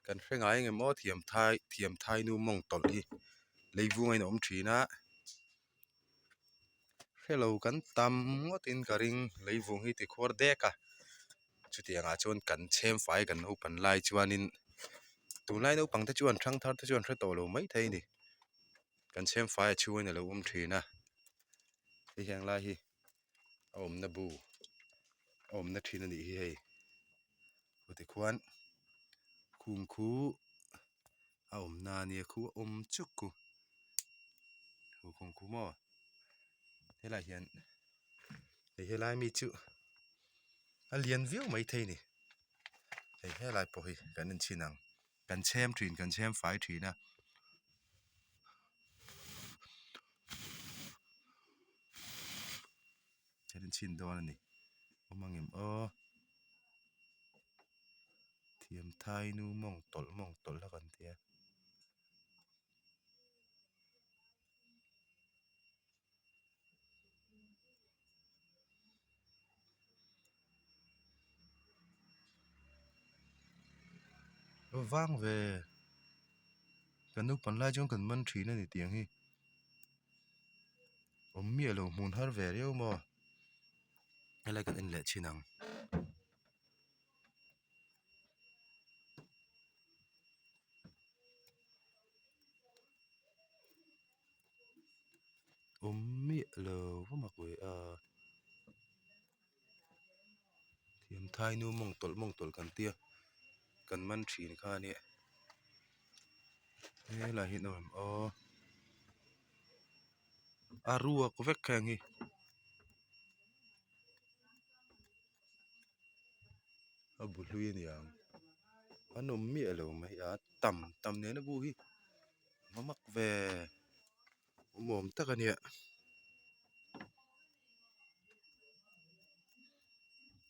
Kan hre ngai ang em aw thiam thai thiam thai nu mawng tawlh hi leivung a inawm thin a hrelo kan tam ngawtin ka ring leivung hi tikhuar dek a chutiang ah chuan kan chhem fai kan naupan lai chuanin tunlai naupang te chuan thangthar te chuan hre tawh lo maithei a ni kan chhem fai a chhungin alo awm thin a hei heng lai hi a awmna bu a awmna thin a nih hi hei. Tikhuan khum khu a awm na ania khu a awm chuk khu khu khum khu maw helaiah hian hei helai mi chu a lian viau maithei a ni hei helai pawh hi kan en chhin ang kan chhem thin kan chhem fai thin a. Kan en chhin dawn a ni awm ang em aw thiam thai nu mawng tawlh mawng tawlh a kan tia. Vang ve kan naupang lai chuan kan man thin a ni tiang hi. Awm miah lo hmun har ve riau maw helai kan en leh chhin ang. Awm miah lo va mak ve a thiam thai nu mawng tawlh mawng tawlh kan tia kan man thin kha a nia helai hi nuam aw a ruak vek heng hi a bu hlui a niang an awm miah lo mai a tam tam nen a bu hi va mak ve awm awm tak a nia.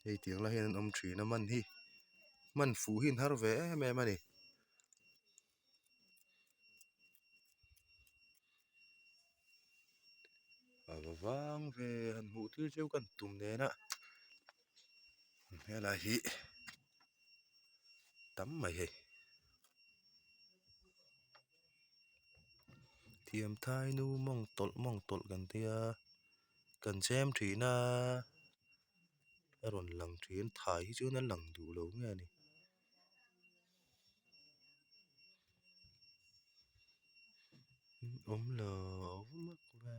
Hei tiang lai hian an awm thin a man hi man fuh hi an har ve em em a ni. A va vang ve han hmuh tir cheu kan tum nen a helai hi tam mai hei. Thiam thai nu mawng tawlh mawng tawlh kan tia kan chem thin a a rawn lang thin thai hi chuan a lang duh lo nge a ni. Awm lo mak ve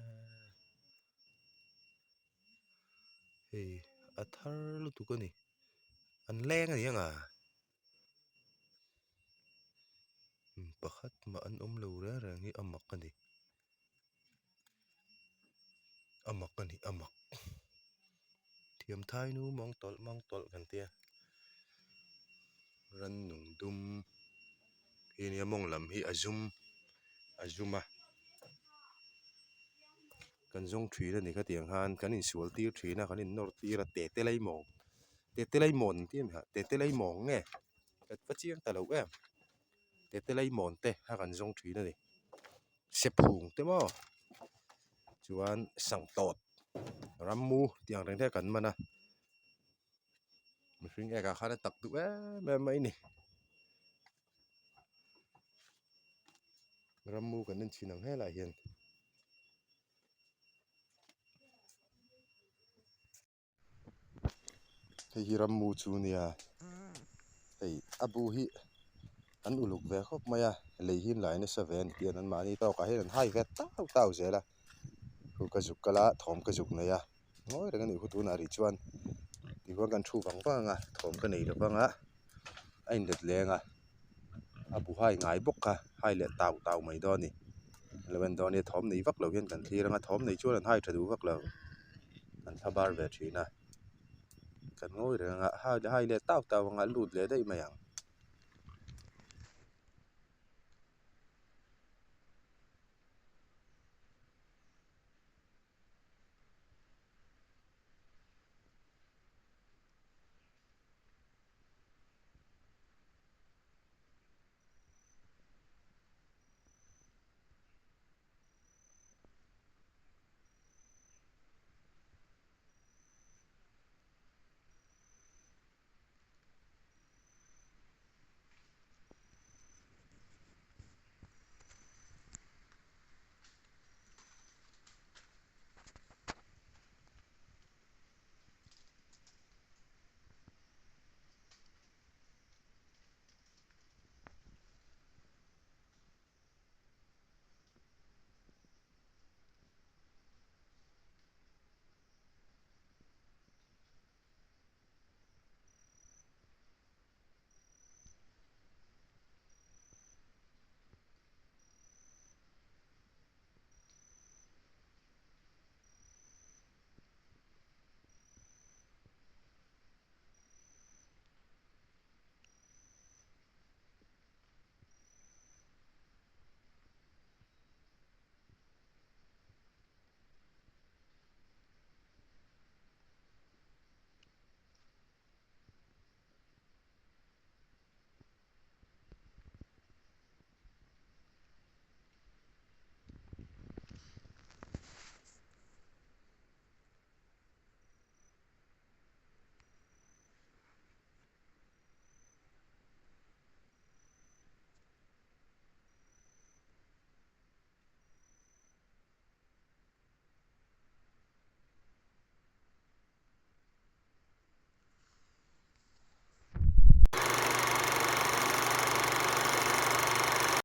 hei a thar lutuk a ni an leng a ni ang a. Pakhat mah an awm lo reng reng hi a mak a ni a mak a ni a mak thiam thai nu mawng tawlh mawng tawlh kan tia rannung dum hi nia mawng lam hi a zum a zum a kan zawng thin a ni khatiang khan kan insual tir thin a kan innawr tir a tete lai mawng tete lai mawn ang tih a ni hah tete lai mawng nge. Ka chiang ta lo em tete leimawn te a kan zawng thin a ni sephung te maw chuan sangtawt rammu tih ang reng te kan man a mihring ek ah khan a tak duh em em mai a ni rammu kan en chhin ang helaiah hian. Hei hi rammu chu nia hei a bu hi an uluk ve khawp mai a lei hi an lai nasa ve a ni tih an mahni tawkah hian an hai ve tau tau zel a khu ka zuk kal a thawm ka zuk nei a ngawi reng a nih khu tunah rih chuan tichuan kan thu vang vang a thawm ka nei lo vang a a inlet leng a a bu hai ngai bawk kha hai leh tau tau mai dawn a ni lo en dawn nia thawm nei vak lo hian kan thlir ang a thawm nei chuan an hai tha duh vak lo an thla bar ve thin a kan ngawi reng ang a hai leh tau tau ang a lut leh daih mai ang.